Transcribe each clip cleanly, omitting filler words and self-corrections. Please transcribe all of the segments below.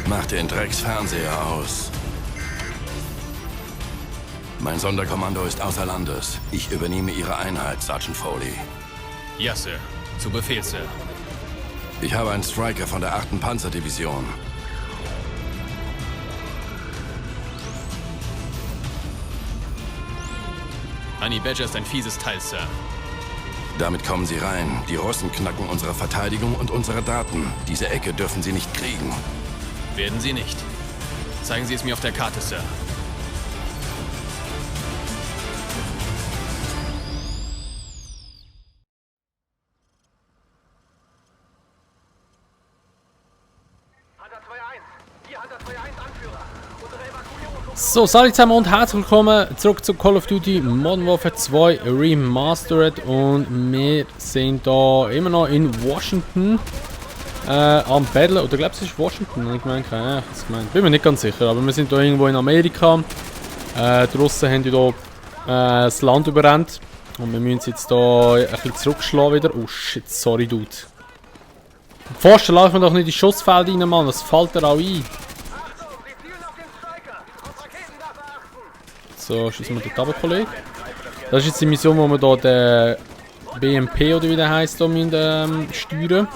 Mach den Drecksfernseher aus. Mein Sonderkommando ist außer Landes. Ich übernehme Ihre Einheit, Sergeant Foley. Ja, Sir. Zu Befehl, Sir. Ich habe einen Striker von der 8. Panzerdivision. Honey Badger ist ein fieses Teil, Sir. Damit kommen Sie rein. Die Russen knacken unsere Verteidigung und unsere Daten. Diese Ecke dürfen Sie nicht kriegen. Werden Sie nicht. Zeigen Sie es mir auf der Karte, Sir. So, salut zusammen und herzlich willkommen zurück zu Call of Duty Modern Warfare 2 Remastered und wir sind da immer noch in Washington am Battle, oder glaubst du es ist Washington? Ich meine, bin mir nicht ganz sicher, aber wir sind da irgendwo in Amerika. Die Russen haben ja da das Land überrannt und wir müssen jetzt da ein bisschen zurückschlagen wieder. Oh shit, sorry Dude. Pfosten, lass mir doch nicht in die Schussfeld rein, Mann, das fällt dir auch ein. So, schießen wir den Tabakkollegen. Das ist jetzt die Mission, wo wir hier den BMP oder wie der heisst, müssen steuern.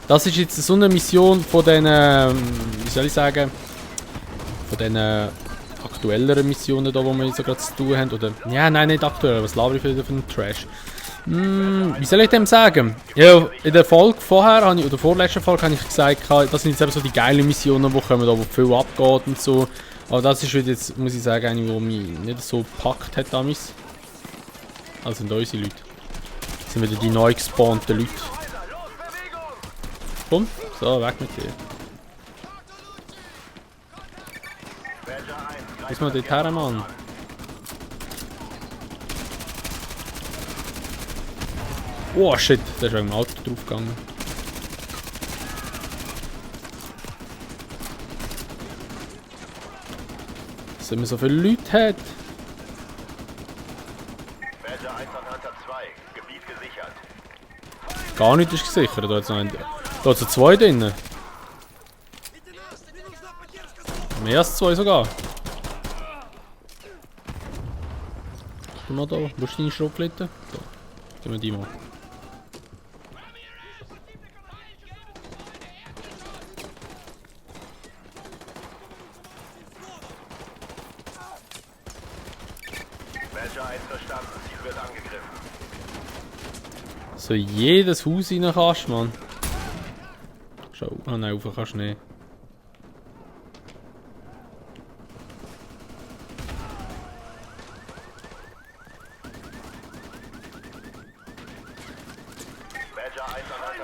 Das ist jetzt so eine Mission von den, wie soll ich sagen, von den aktuelleren Missionen, da, wo wir so gerade zu tun haben. Oder, ja, nein, nicht aktuell, was laber ich wieder für einen Trash? Wie soll ich dem sagen? Ja, in der Folge vorher, oder vorletzten Folge, habe ich gesagt, das sind jetzt eben so die geilen Missionen, die kommen, da, wo viel abgeht und so. Aber das ist jetzt, muss ich sagen, eine, die mich nicht so gepackt hat damals. Also sind unsere Leute. Das sind wieder die neu gespawnten Leute. Komm, so, weg mit dir. Muss man dort her, Mann. Oh shit, der ist wegen dem Auto draufgegangen. Dass man so viele Leute hat. Gar nicht ist gesichert, da hat es zwei drin. Mehr als zwei sogar. Gib mal da, wo ist deine Schrotflinte? Da, gib mir die mal. So jedes Haus rein kannst, Mann. Schau, ah nein, rauf kannst du nicht.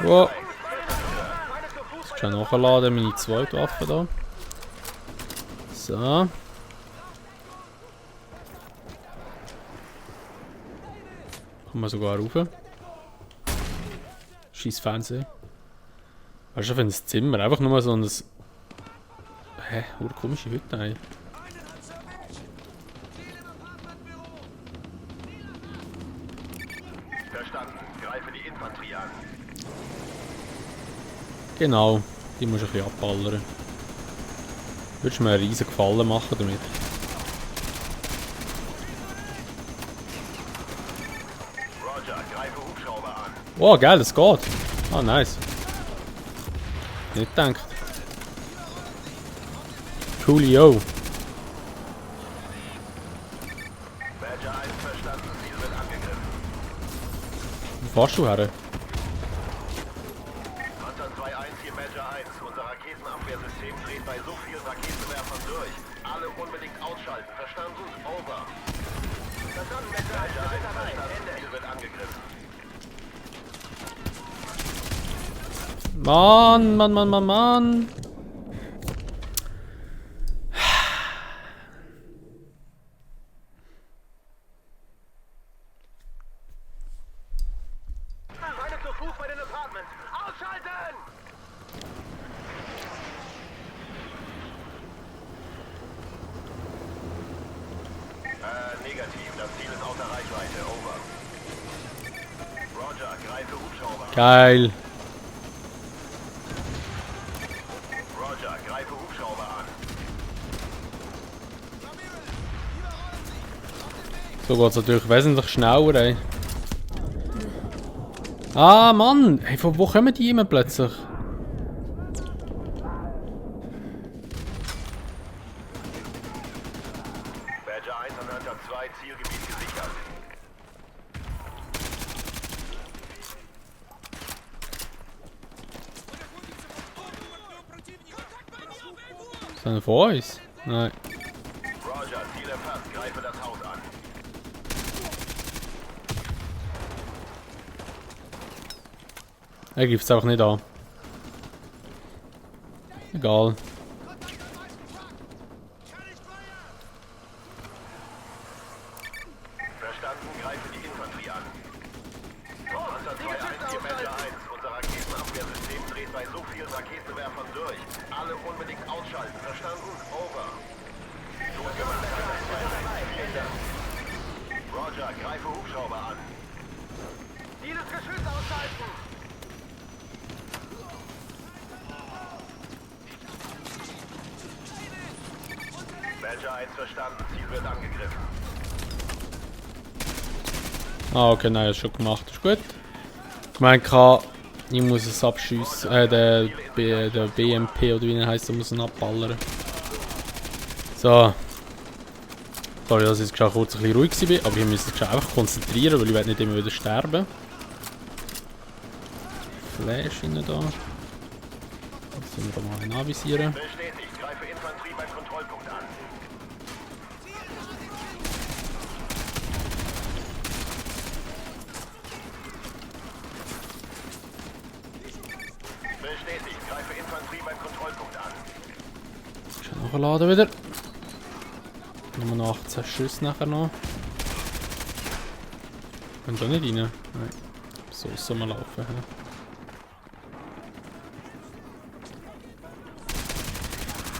Wow. Ich muss schon nachladen, meine zweite Waffe da. So. Kommen wir sogar rauf. Scheiß Fernsehen. Weißt du, für ein Zimmer? Einfach nur so ein... Hä? Oder komische Hütte, ey. Verstanden. Greife die Infanterie an. Genau. Die musst du ein bisschen abballern. Würdest du mir einen riesen Gefallen machen damit? Roger, greife Hubschrauber an. Wow, geil, das geht. Ah, nice. Nicht gedacht. Coolio. Badger 1 verstanden. Ziel wird angegriffen. Wo fährst du her? Hunter 2-1 hier Badger 1. Unser Raketenabwehrsystem dreht bei so vielen Raketenwerfern durch. Alle unbedingt ausschalten. Verstanden? Over. Verstanden, Badger 1 verstanden. Ziel wird angegriffen. Mann, Mann, Mann, Mann, Mann. Feinde zu Fuß bei den Apartments. Ausschalten! Negativ. Das Ziel ist außer Reichweite. Over. Roger, greife Hubschrauber. Geil. So geht es natürlich wesentlich schneller, ey. Ah, Mann! Hey, von wo kommen die immer plötzlich? Badger 1 und Hunter 2, Zielgebiet gesichert. Ist einer von uns? Nein. Roger, Ziel erfasst. Greife das Haus an. Er greift es einfach nicht an. Egal. Verstanden, greife die Infanterie an. Hunter 2-1, hier Badger 1. Unser Raketenabwehrsystem dreht bei so vielen Raketenwerfern durch. Alle unbedingt ausschalten. Verstanden? Over. Gut gemacht. Vielen Dank. Roger, greife Hubschrauber an. Dieses Geschütz ausschalten! Badger 1 verstanden. Ziel wird angegriffen. Ah, okay, nein, das ist schon gemacht. Ist gut. Ich meine, ich muss es abschiessen. Der BMP oder wie er heisst, muss ihn abballern. So. Sorry, dass ich jetzt kurz ein bisschen ruhig war, aber ich muss mich einfach konzentrieren, weil ich nicht immer wieder sterben. Flash rein da. Jetzt müssen wir da mal einen anvisieren. Bestätigt. Greife Infanterie beim Kontrollpunkt an. Bestätigt. Greife Infanterie beim Kontrollpunkt an. Schon nachladen wieder. Nochmal noch 18 Schüsse nachher noch. Können schon nicht rein? Nein. So soll man laufen. He?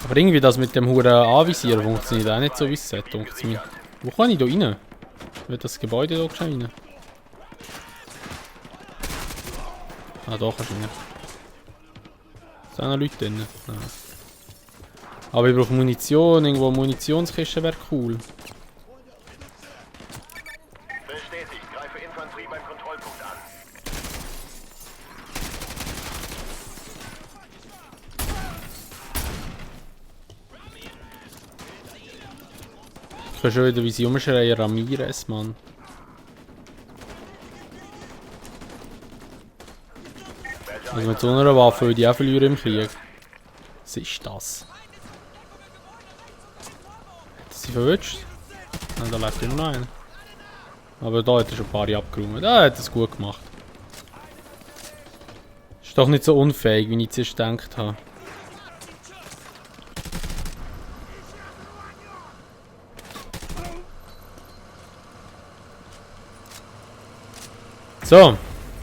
Aber irgendwie das mit dem Huren Anvisieren funktioniert auch nicht so wie es sollte, denkt mir. Wo kann ich da rein? Wird das Gebäude da schon rein? Ah, da kannst du rein. Sind noch Leute drin? Nein. Aber ich brauche Munition, irgendwo eine Munitionskiste wäre cool. Bestätigt. Greife Infanterie beim Kontrollpunkt an. Ich kann schon wieder wie sie umschreien, Ramirez, Mann. Also mit so einer Waffe würde ich auch verlieren im Krieg. Was ist das? Hat er sie verwünscht? Nein, da lebt immer noch einer. Aber da hat er schon ein paar abgeräumt. Da hat er es gut gemacht. Ist doch nicht so unfähig, wie ich zuerst gedacht habe. So,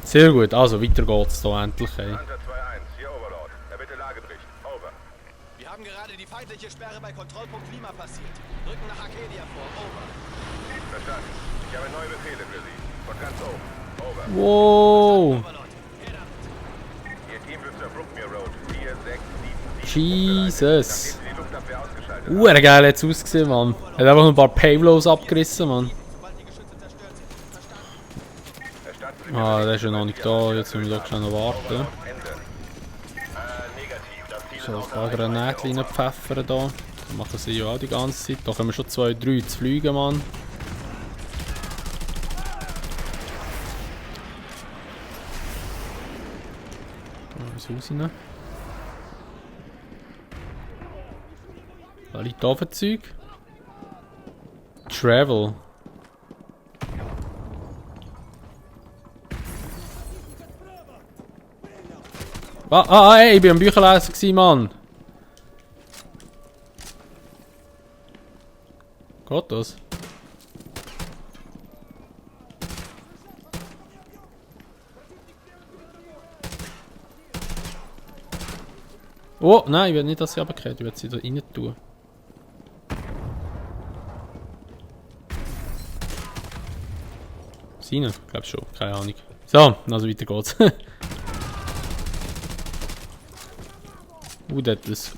sehr gut. Also, weiter geht's da endlich. Ey. Hunter 2-1, hier Overlord. Erbitte Lagebericht. Over. Wir haben gerade die feindliche Sperre bei Kontrollpunkt Lima passiert. Drücken nach Arcadia vor. Over. Verstanden. Ich habe neue Befehle für Sie. Von ganz oben. Over. Wow. Overlord. Her damit. Ihr Team wird zur Brookmere Road. 4677. Jesus. Nachdem Sie die Luftabwehr ausgeschaltet haben. Geil hat's ausgesehen, Mann. Hat einfach noch ein paar Payloads abgerissen, Mann. Sobald die Geschütze zerstört sind. Verstanden. Erstatten Sie Ah, der ist ja noch nicht da. Jetzt müssen wir doch schnell noch warten. Ende. Negativ. Das Ziel So, ist ein paar Granatchen reinpfeffern da. Das machen sie ja auch die ganze Zeit. Da können wir schon 2, 3 zu fliegen, Mann. Ins Haus rein. Da liegt da für Zeug. Travel. Ey, ich bin am Bücherlesen gewesen, Mann. Geht das? Oh, nein, ich will nicht, dass sie runterfällt. Ich will sie da rein tun. Seine? Ich glaube schon. Keine Ahnung. So, also weiter geht's. Der hat das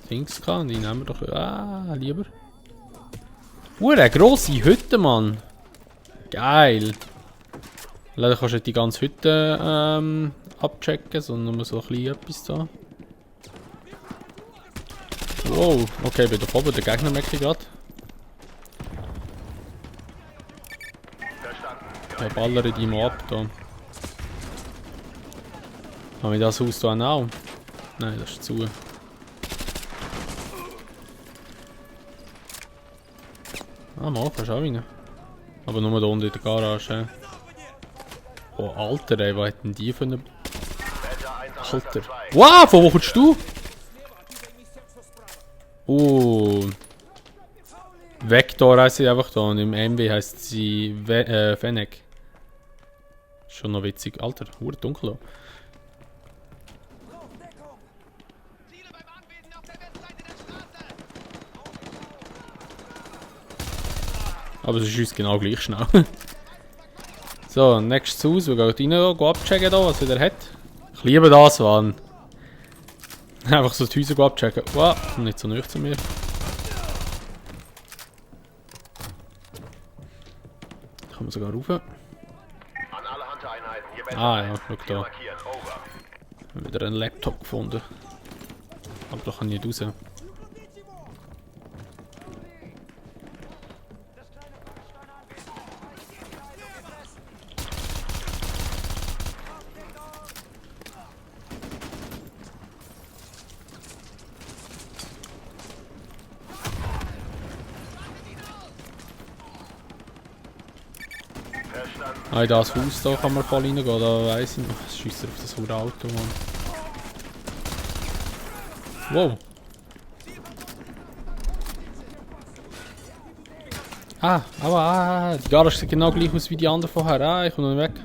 Dings gehabt. Die nehmen wir doch. Ah, lieber. Eine grosse Hütte, Mann. Geil. Leider kannst du nicht die ganze Hütte abchecken, sondern nur so ein bisschen etwas da. Wow, okay, bin da oben, der Gegner merke ich gerade. Ja, ballere die mal ab da. Haben wir das Haus da auch? Nein, das ist zu. Ah, mal, kannst du auch rein. Aber nur da unten in der Garage. Oh, Alter, ey, was hat denn die für eine... Alter. Wow, von wo kommst du? Vector heisst sie einfach da und im MW heisst sie Fennec. Schon noch witzig. Alter, dunkel. Aber es ist uns genau gleich schnell. So, nächstes Haus. Wir gehen rein, gehen abchecken, da, was er hat. Ich liebe das, Mann. Einfach so die Häuser abchecken. Wow, komm nicht so nahe zu mir. Da kann man sogar rauf. Ah ja, schau da. Ich habe wieder einen Laptop gefunden. Aber da kann ich nicht raus. Ah, in das Haus da kann man voll reingehen, da weiss ich noch. Es schiesst auf das verdammte Auto, Mann. Wow. Die Garage sieht genau gleich aus wie die andere vorher. Ah, ich komme noch weg.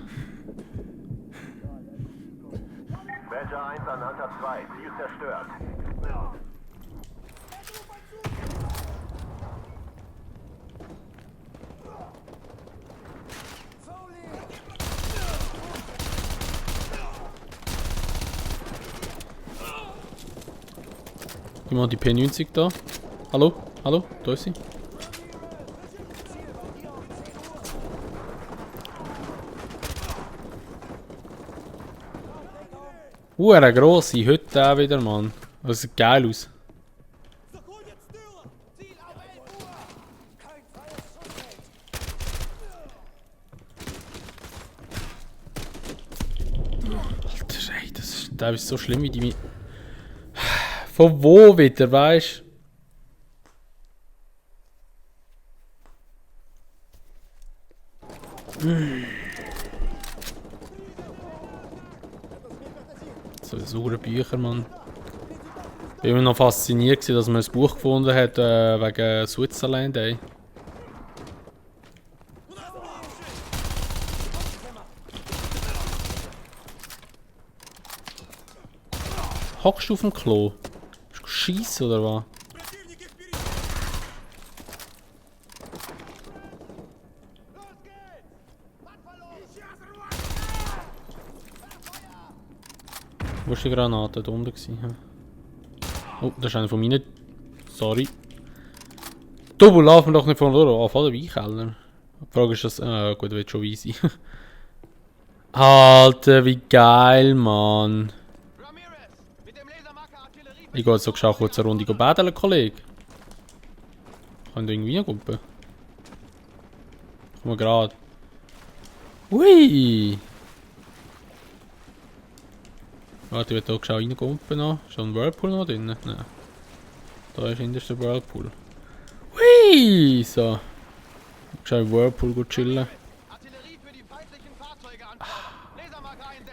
Badger 1 an Hunter 2, Ziel zerstört. Jemand die P90 da. Hallo? Hallo? Da ist sie. Eine grosse Hütte auch wieder, Mann. Das sieht geil aus. Alter, ey, das ist so schlimm, wie die mich... Von wo wieder, weißt du? So saure Bücher, Mann. Ich bin immer noch fasziniert, dass man ein Buch gefunden hat wegen Switzerland, ey. Hockst du auf dem Klo? Scheiße oder was? Wo ist die Granate? Da unten gewesen. Oh, das ist einer von meinen. Sorry. Du laufen doch nicht von da auf den Weinkeller. Die Frage ist das. Gut, wird schon weiss sein. Alter, wie geil, Mann. Ich gehe jetzt so geschah kurz eine Runde baden, Kollege. Kann ich irgendwie reingucken? Komm mal gerade. Ui! Warte, ich will hier geschah reingumpen noch. Ist da ein Whirlpool noch drin? Nein. Da ist hinterst der Whirlpool. Ui! So. Geschah im Whirlpool gut chillen.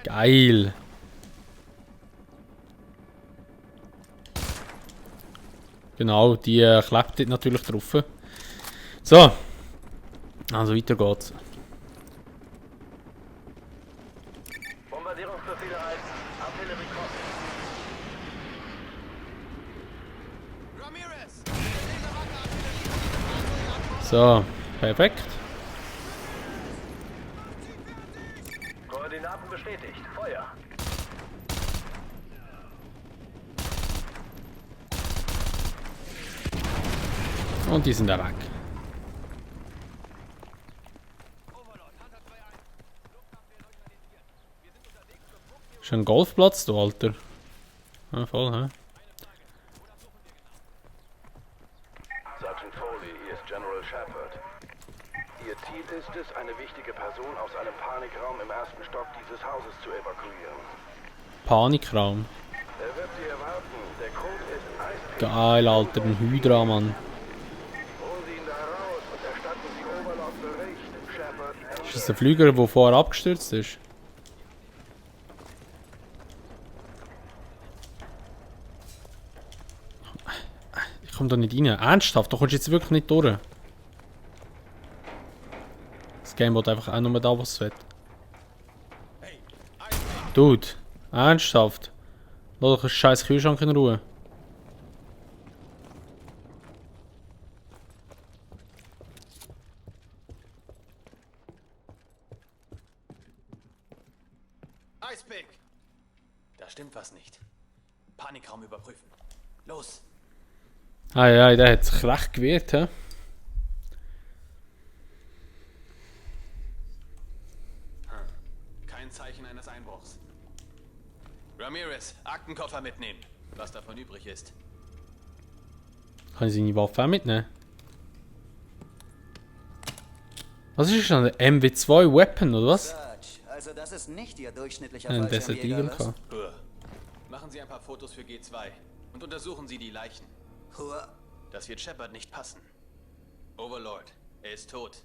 Geil! Genau, die klebt dort natürlich drauf. So. Also weiter geht's. Bombardierungsbefehle als Artillerie kommt. So, perfekt. Koordinaten bestätigt. Feuer. Und die sind da weg. Ist ein Golfplatz da, Alter? Ja, voll, hä? Sergeant Foley, hier ist General Shepard. Ihr Ziel ist es, eine wichtige Person aus einem Panikraum im ersten Stock dieses Hauses zu evakuieren. Panikraum. Er wird sie erwarten. Der Code ist Eisbär. Geil, Alter, ein Hydra, Mann. Holen Sie ihn da raus und erstatten Sie Overlord Bericht. Shepard, Ist das der Flüger, der vorher abgestürzt ist? Ich komm da nicht rein. Ernsthaft, da kommst du jetzt wirklich nicht durch. Das Game wird einfach auch nur da, was es will. Dude, ernsthaft. Lass doch einen scheiß Kühlschrank in Ruhe. Icepick! Da stimmt was nicht. Panikraum überprüfen. Los! Ah ja, der hat sich recht gewehrt, hä? Kein Zeichen eines Einbruchs. Ramirez, Aktenkoffer mitnehmen. Was davon übrig ist. Kann ich seine Waffe auch mitnehmen? Was ist das? Eine MW2 Weapon, oder was? Also das ist nicht Ihr durchschnittlicher Ein Desert Fallschirmjäger, Eagle was? gehabt. Machen Sie ein paar Fotos für G2 und untersuchen Sie die Leichen. Hua. Das wird Shepard nicht passen. Overlord, er ist tot.